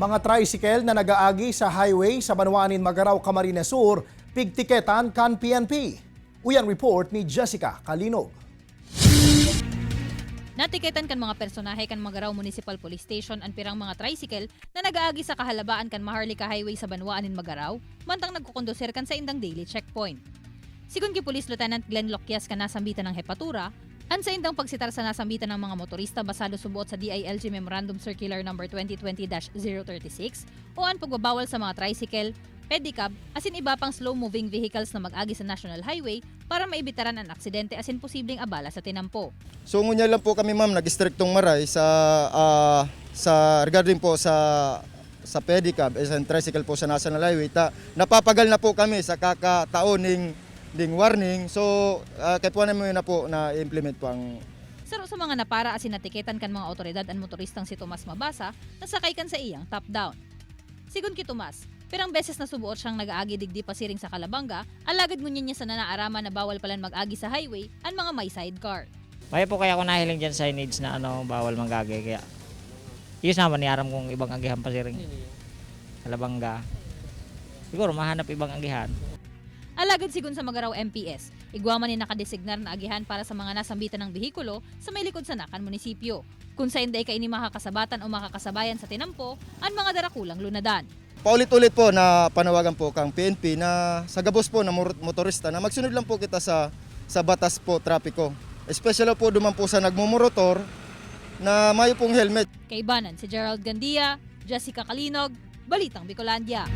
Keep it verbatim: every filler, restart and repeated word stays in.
Mga tricycle na nag-aagi sa highway sa banwaan nin Magarao, Camarines Sur, pigtiketan kan P N P. Uyan report ni Jessica Kalinog. Natiketan kan mga personahe kan Magarao Municipal Police Station an pirang mga tricycle na nag-aagi sa kahalabaan kan Maharlika Highway sa banwaan nin Magarao, mantang nagkukondusir kan saindang daily checkpoint. Sigon ki Police Lieutenant Glenn Loquias kan nasambitan nang hepatura, an saindang pagsitar sa nasambitan nang mga motorista basado suboot sa D I L G Memorandum Circular Number twenty twenty dash zero thirty-six o an pagbabawal sa mga tricycle, pedicab, asin iba pang slow-moving vehicles na mag-agi sa National Highway para maibitaran an aksidente asin posibleng abala sa tinampo. So, ngunyan lang po kami, ma'am, nag-istriktong maray sa, ah, sa regarding po sa, sa pedicab, eh, sa tricycle po sa National Highway. Ta, napapagal na po kami sa kakataon ning, ning warning. So, ah, kaya po namin na po na-implement po ang Saro sa mga napara asin natiketan kan mga awtoridad an motoristang si Tomas Mabasa na sakay kan saiyang top down. Sigon ki Tomas, pirang beses na suboot siyang nag-aagi digdi pasiring sa Calabanga, alagad ngunyan niya sana naaraman na bawal palan mag-agi sa highway an mga may sidecar. Mayo po kaya ako nahiling dyan signage na ano, bawal mag-agi. Kaya, yun naman, niaram kong ibang agihan pasiring. Calabanga. Siguro, mahanap ibang agihan. Alagad sigon sa Magarao M P S, igwa man nin nakadesignar na agihan para sa mga nasambitan ng behikulo sa may likod sana kan munisipyo, kun saen dai kaini makakasabatan o makakasabayan sa tinampo an mga darakulang lunadan. Paulit-ulit po na panawagan po kang P N P na sa gabos po na mor-, motorista na magsunod lang po kita sa, sa batas po trapiko. Especially po duman po sa nagmumorotor na mayo pong helmet. Kaibanan si Gerald Gandia, Jessica Kalinog, Balitang Bicolandia.